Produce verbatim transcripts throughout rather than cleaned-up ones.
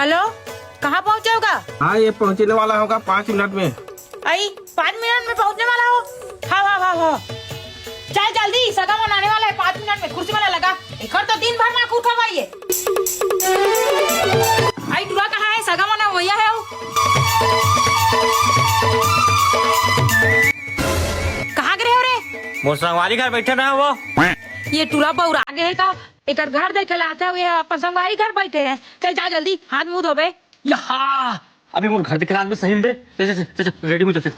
Hello, कहाँ पहुँचे होगा? हाँ, ये पहुँचने वाला होगा पाँच मिनट में। आई, पाँच मिनट में पहुँचने वाला हो? हाँ, हाँ, हाँ, हाँ। चल जल्दी, सगा मन आने वाला है पाँच मिनट में, कुर्सी वाला लगा। एकर तो दिन भर माँ कूठा भाई है। आई टुरा कहाँ है? सगा मन वही है वो। कहाँ गिरे हो रे? मोर संगवारी घर बैठे ना वो। ये टुरा बौरा गे हे का? एकर घर देखे ला आथे, ये अपन संगवारी घर बैठे हैं। चल जा जल्दी, हाथ मुंह धोबे। यहा, अबे मोर घर देखे ला आथे सही में बे। चल, चल, चल, चल, रेडी हो, चल, चल।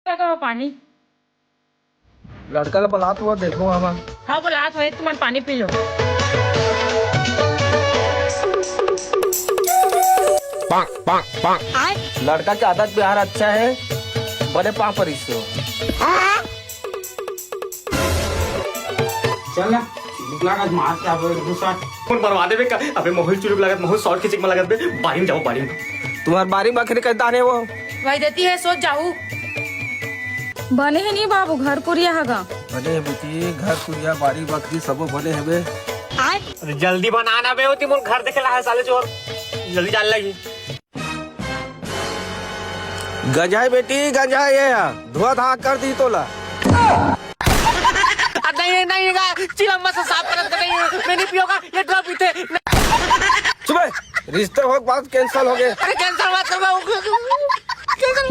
का, का पानी? लड़का ला बलात हुआ, देखो हमन। हाँ, बलात हुआ, तुमन पानी पी लो। लड़का के आदत व्यवहार अच्छा है, बने पाँव परिस हो। चल ना, चिलुक लागत मार के आबो एक दू shot। कौन मरवा देबे का? अबे महू ल चिलुक लागत, महू ल shot खींचे के मन लागत बे। बारी में जाओ, बारी में। तुम्हार बारी बखरी कहता ने वो। वही देती है, सोच जाऊ। बने हे नहीं बाबू, घर कुरिया हगा। बने हे बेटी, घर कुरिया, बारी बखरी सबो बने हे बे। अरे जल्दी बना ना बे, ओती मोर घर देखे ला है साले चोर। जल्दी जान लगी। गंजा हे बेटी, गंजा हे ये हा। धुआं धाक कर दी तोला। नहीं, नहीं, नहीं, चिलम मत साफ करत नहीं, मैं नहीं पियोगा, ये ड्रॉप पीते। चुप बे, रिश्ते हो के बात cancel हो गए। अरे cancel मत कर, मैं cancel।